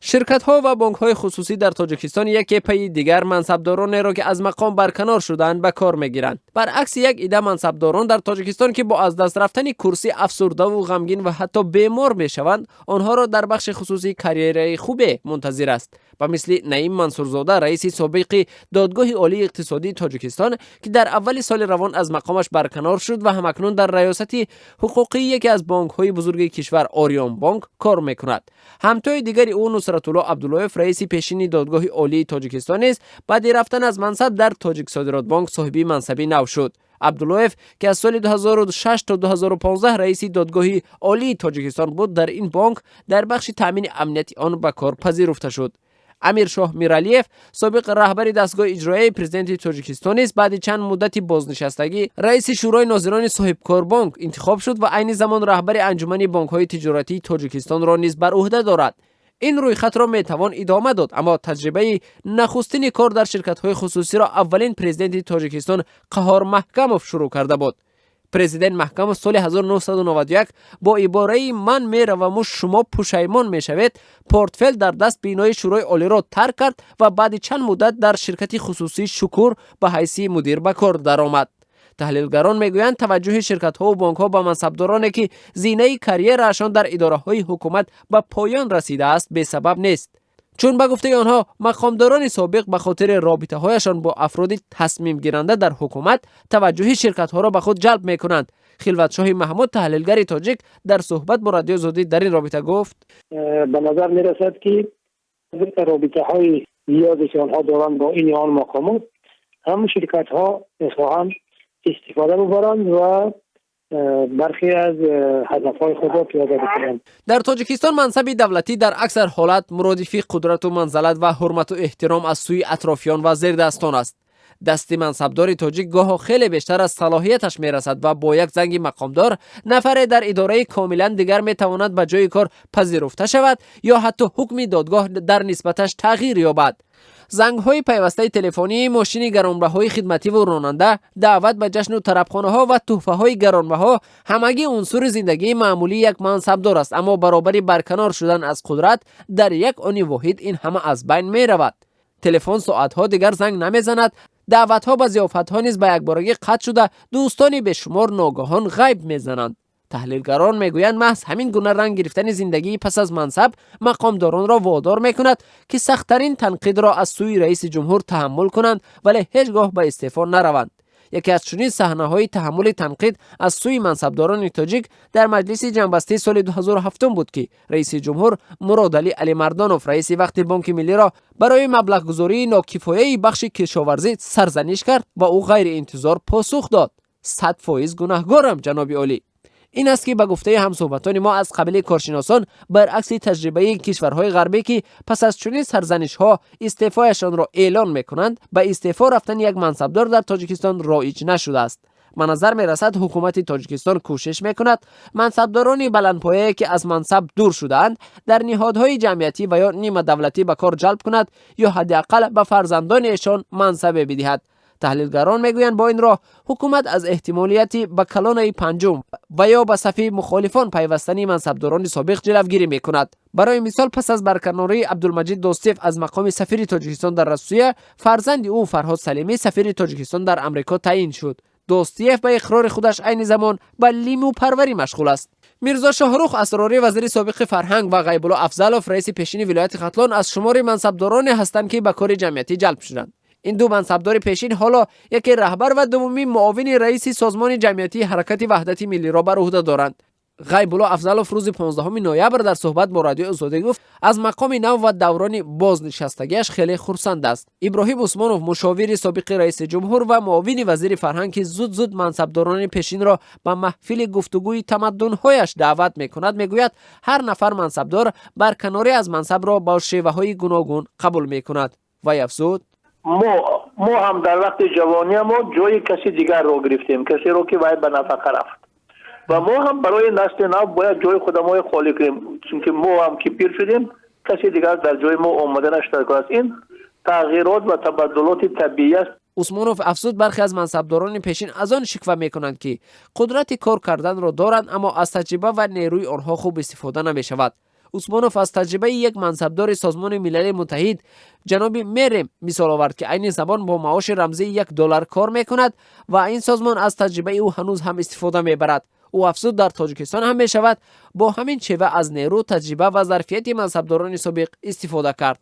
Ширкатҳо ва бонкҳои хусусӣ дар Тоҷикистон яке пайи дигар мансабдоронеро, ки аз мақом барканор шудаанд, ба кор мегиранд. Баръакси як ида мансабдорон дар Тоҷикистон, ки бо аз даст рафтани курсӣ афсурдаву ғамгин ва ҳатто бемор мешаванд, онҳоро дар бахши хусусӣ карьераи хубе мунтазир аст, ба мисли Наим Мансурзода, раиси собиқи Додгоҳи Олии Иқтисодии Тоҷикистон, ки дар аввали соли равон аз мақомаш барканор шуд ва ҳамакнун дар раёсати ҳуқуқии яке аз бонкҳои бузурги кишвар, Ориёнбонк, кор мекунад. Ҳамтои дигари ӯ, Нусратулло Абдуллоев, раиси пешини Додгоҳи Олии Тоҷикистон низ баъди рафтан аз мансаб дар Тоҷиксодиротбонк соҳиби мансаби нав шуд. Абдуллоев, ки аз соли 2006 то 2015 раиси Додгоҳи Олии Тоҷикистон буд, дар ин бонк дар бахши таъмини амнияти он ба кор пазируфта шуд. Амиршоҳ Миралиев, собиқ раҳбари дастгоҳи иҷроияи президенти Тоҷикистон низ баъди чанд муддати бознишастагӣ раиси Шӯрои нозирони Соҳибкорбонк интихоб шуд ва айни замон раҳбари Анҷумани бонкҳои тиҷоратии Тоҷикистонро низ бар ӯҳда дорад. Ин рӯйхатро метавон идома дод, аммо таҷрибаи нахустини кор дар ширкатҳои хусусиро аввалин президенти Тоҷикистон Қаҳор Маҳкамов шурӯъ карда буд. Президент Маҳкамов соли 1991 бо ибораи «Ман мераваму шумо пушаймон мешавед» портфел дар даст бинои Шӯрои Олиро тарк кард ва баъди чанд муддат дар ширкати хусусии «Шукур» ба ҳайси мудир ба кор даромад. Таҳлилгарон мегӯянд, таваҷҷӯҳи ширкатҳову бонкҳо ба мансабдороне, ки зинаи карьераашон дар идораҳои ҳукумат ба поён расидааст, бесабаб нест, чун ба гуфтаи онҳо, мақомдорони собиқ ба хотири робитаҳояшон бо афроди тасмимгиранда дар ҳукумат таваҷҷӯҳи ширкатҳоро ба худ ҷалб мекунанд. Хилватшоҳи Маҳмуд, таҳлилгари тоҷик, дар суҳбат бо Радиои Озодӣ дар ин робита гуфт: Ба назар мерасад, ки робитаҳои зиёде, ки онҳо доранд бо ин ё он мақомот, ҳам ширкатҳо мехоҳанд истифода бубаранд ва бархе аз ҳадафҳои худро пиёда бикунанд. Дар Тоҷикистон мансаби давлатӣ дар аксар ҳолат муродифи қудрату манзалат ва ҳурмату эҳтиром аз сӯи атрофиён ва зердастон аст. Дасти мансабдори тоҷик гоҳо хеле бештар аз салоҳияташ мерасад ва бо як занги мақомдор нафаре дар идораи комилан дигар метавонад ба ҷои кор пазируфта шавад ё ҳатто ҳукми додгоҳ дар нисбаташ тағйир ёбад. Зангҳои пайвастаи телефонии, мошини гаронбаҳои хидмативу ронанда, даъват ба ҷашну тарабхонаҳо ва тӯҳфаҳои гаронбаҳо ҳамагӣ унсури зиндагии маъмулии як мансабдор аст. Аммо баробари барканор шудан аз қудрат дар як они воҳид ин ҳама аз байн меравад. Телефон соатҳо дигар занг намезанад, даъватҳо ба зиёфатҳо низ ба якборагӣ қатъ шуда, дӯстони бешумор ногаҳон ғайб мезананд. Таҳлилгарон мегӯянд, маҳз ҳамин гуна ранг гирифтани зиндагии пас аз мансаб мақомдоронро водор мекунад, ки сахттарин танқидро аз сӯи раиси ҷумҳур таҳаммул кунанд, вале ҳеҷ гоҳ ба истеъфо нараванд. Яке аз чунин саҳнаҳои таҳаммули танқид аз сӯи мансабдорони тоҷик дар маҷлиси ҷамъбастии соли 2007 буд, ки раиси ҷумҳур Муродалӣ Алимардонов раиси вақти Бонки Миллиро барои маблағгузории нокифояи бахши кишоварзӣ сарзаниш кард ва ӯ ғайриинтизор посух дод: «100% гунаҳгорам, ҷаноби олӣ». Ин аст, ки ба гуфтаи ҳамсӯҳбатони мо аз қабили коршиносон, баръакси таҷрибаи кишварҳои ғарбӣ, ки пас аз чунин сарзанишҳо истеъфояшонро эълон мекунанд, ба истеъфо рафтани як мансабдор дар Тоҷикистон роиҷ нашудааст. Ба назар мерасад, ҳукумати Тоҷикистон кӯшиш мекунад мансабдорони баландпояе, ки аз мансаб дур шудаанд, дар ниҳодҳои ҷамъиятӣ ва ё нимадавлатӣ ба кор ҷалб кунад ё ҳадди ақал ба фарзандони эшон мансабе бидиҳад. Таҳлилгарон мегӯянд, бо ин роҳ ҳукумат аз эҳтимолияти ба колоннаи панҷум ва ё ба сафи мухолифон пайвастани мансабдорони собиқ ҷилавгирӣ мекунад. Барои мисол, пас аз барканории Абдулмаҷид Достиев аз мақоми сафири Тоҷикистон дар Россия, фарзанди ӯ, Фарҳод Салимӣ, сафири Тоҷикистон дар Амрико таъин шуд. Достиев ба иқрори худаш айни замон ба лимӯпарварӣ машғул аст. Мирзо Шоҳрух Асрорӣ, вазири собиқи фарҳанг, ва Ғайбулло Афзалов, раиси пешини вилояти Хатлон, аз шумори мансабдороне ҳастанд, ки ба кори ҷамъиятӣ ҷалб шуданд. Ин ду мансабдори пешин ҳоло яке раҳбар ва дуввумӣ муовини раиси Созмони ҷамъиятии Ҳаракати Ваҳдати Миллиро бар ӯҳда доранд. Ғайбулло Афзалов рӯзи 15 ноябр дар суҳбат бо Радиои Озодӣ гуфт, аз мақоми нав ва даврони бознишастагиаш хеле хурсанд аст. Иброҳим Усмонов, мушовири собиқи раиси ҷумҳур ва муовини вазири фарҳанг, ки зуд зуд мансабдорони пешинро ба маҳфили гуфтугӯи тамаддунҳояш даъват мекунад, мегӯяд, ҳар нафар мансабдор барканорӣ аз мансабро бо шеваҳои гуногун қабул мекунад. Вай афзуд: Мо ҳам дар вақти ҷавониамо ҷои каси дигарро гирифтем, касеро, ки вай ба нафақа рафт, ва мо ҳам барои насли нав бояд ҷои худамои холӣ кунем, чунки мо ҳам ки пир шудем, каси дигар дар ҷои мо омаданаш даркор аст. Ин тағйирот ва табаддулоти табиӣ аст. Усмонов афзуд, бархе аз мансабдорони пешин аз он шиква мекунанд, ки қудрати кор карданро доранд, аммо аз таҷриба ва нерӯи онҳо хуб истифода намешавад. Усмонов аз таҷрибаи як мансабдори Созмони Милали Муттаҳид, ҷаноби Мерем, мисол овард, ки айни замон бо маоши рамзии 1 доллар кор мекунад ва ин созмон аз таҷрибаи ӯ ҳанӯз ҳам истифода мебарад. Ӯ афзуд, дар Тоҷикистон ҳам мешавад бо ҳамин шева аз нерӯ, таҷриба ва зарфияти мансабдорони собиқ истифода кард.